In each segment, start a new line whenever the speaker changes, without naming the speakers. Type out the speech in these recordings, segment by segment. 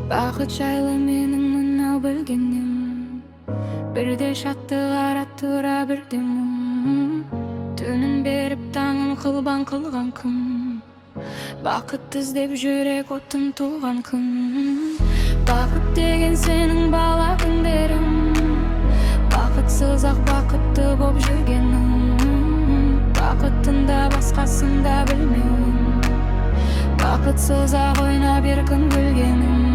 Бақыт жайлы менің мынау білгенім: бірде шаттық ара тұра, бірде мұң. Түнін беріп, таңын қылбан қылған кім? Бақыт іздеп жүрек отын туған кім? Бақыт деген сенің бала күндерің, бақытсыз ақ бақытты боп жүргенің, бақыттың да басқасын да білмеуің, бақытсыз ақ ойнап еркін күлгенің.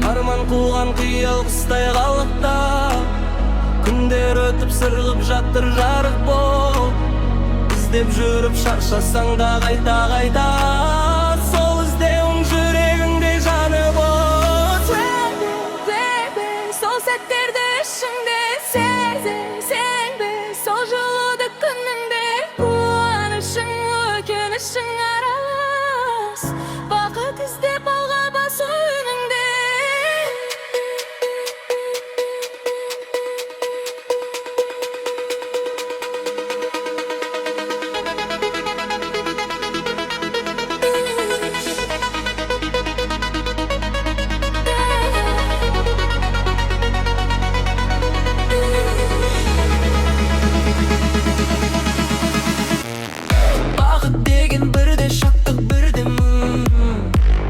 Арман қуған қиял құстай қалықтап, күндер өтіп, сырғып жатыр жарық болып. Іздеп жүріп шаршасаң да, қайта қайта сол іздеуің жүрегіңде жанып от.
Baby, сол сәттерді ішіңде сезесің бе? Сол жылуды күніңде, қуанышың, өкінішің аралас, бақыт іздеп алға басу үніңде.
Бақыт деген бірде шаттық, бірде мұң,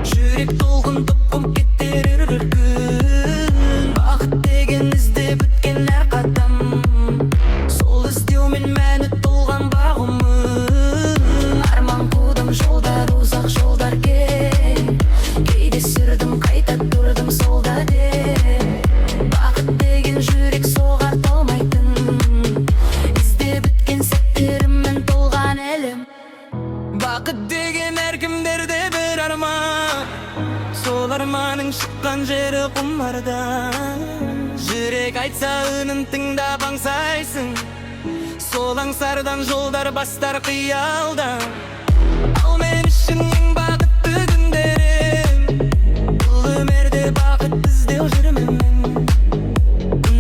жүрек толқынтып қуып кетер әрбір күн. Бақыт деген іздеп біткен әр қадам, сол іздеумен мәні толған бақ өмір.
Арман қудым жолдар, ұзақ жолдар кең. Кейде сүрдім, қайта тұрдым, сол да дем. Бақыт деген жүрек соғар талмайтын, іздеп біткен сәттеріммен толған әлем.
Бақыт деген әркімдерде бір арман, сол арманның шыққан жері құмардан. Жүрек айтса, үнін тыңдап аңсайсың, сол аңсардан жолдар бастар қиялдан. Ал мен үшін ең бақытты күндерім бұл өмірде бақыт іздеу жүрмін мен.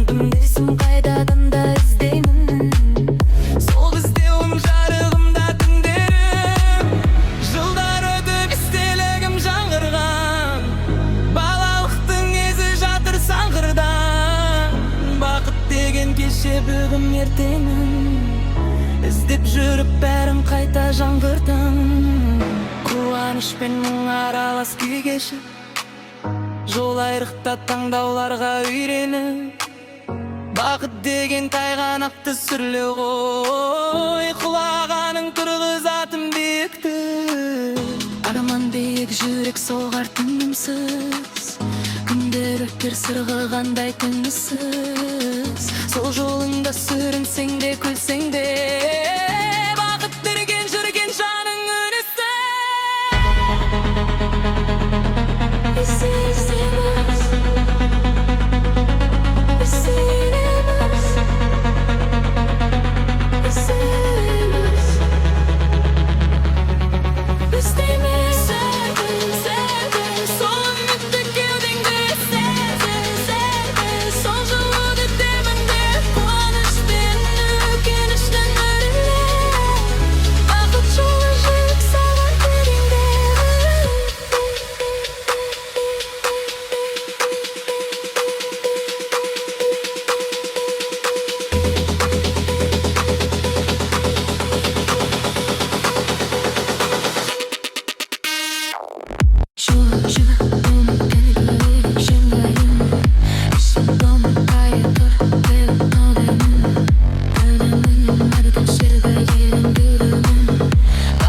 Күндесім қайтадан да іздеймін.
Сол іздеуім жарығымда түндерім. Жылдар өтіп, естелігім жаңғырған, балалықтың ізі жатыр саңғырдан. Бақыт деген кеше, бүгін, ертеңін іздеп жүріп, бәрін қайта жаңғыртам. Қуаныш пен мұң аралас күй кешіп, жол айрықта таңдауларға үйреніп. Бақыт деген тайғанақты сүрлеу ғой, құлағаның тұрғызатын биікті.
Арман биік, жүрек соғар тынымсыз, күндер өтер сырғығандай тынымсыз.
Сол жолыңда сүрінсең де, күлсең де, бақыт терген жүрген жаның үнісі.
Іздейміз, іздейміз, іздейміз, іздейміз. Серпін, серпін, сол үмітті кеудеңде сезін, серпін, сол жылуды деміңде, қуаныш пен өкініштің үрінде, бақыт жолы жүрек саған тереңде.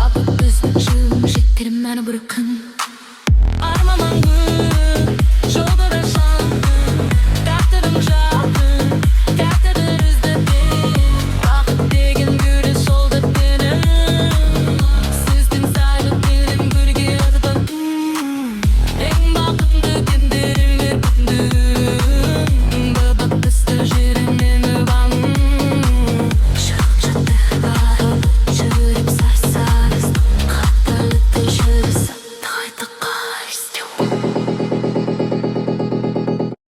Бақыт біздің.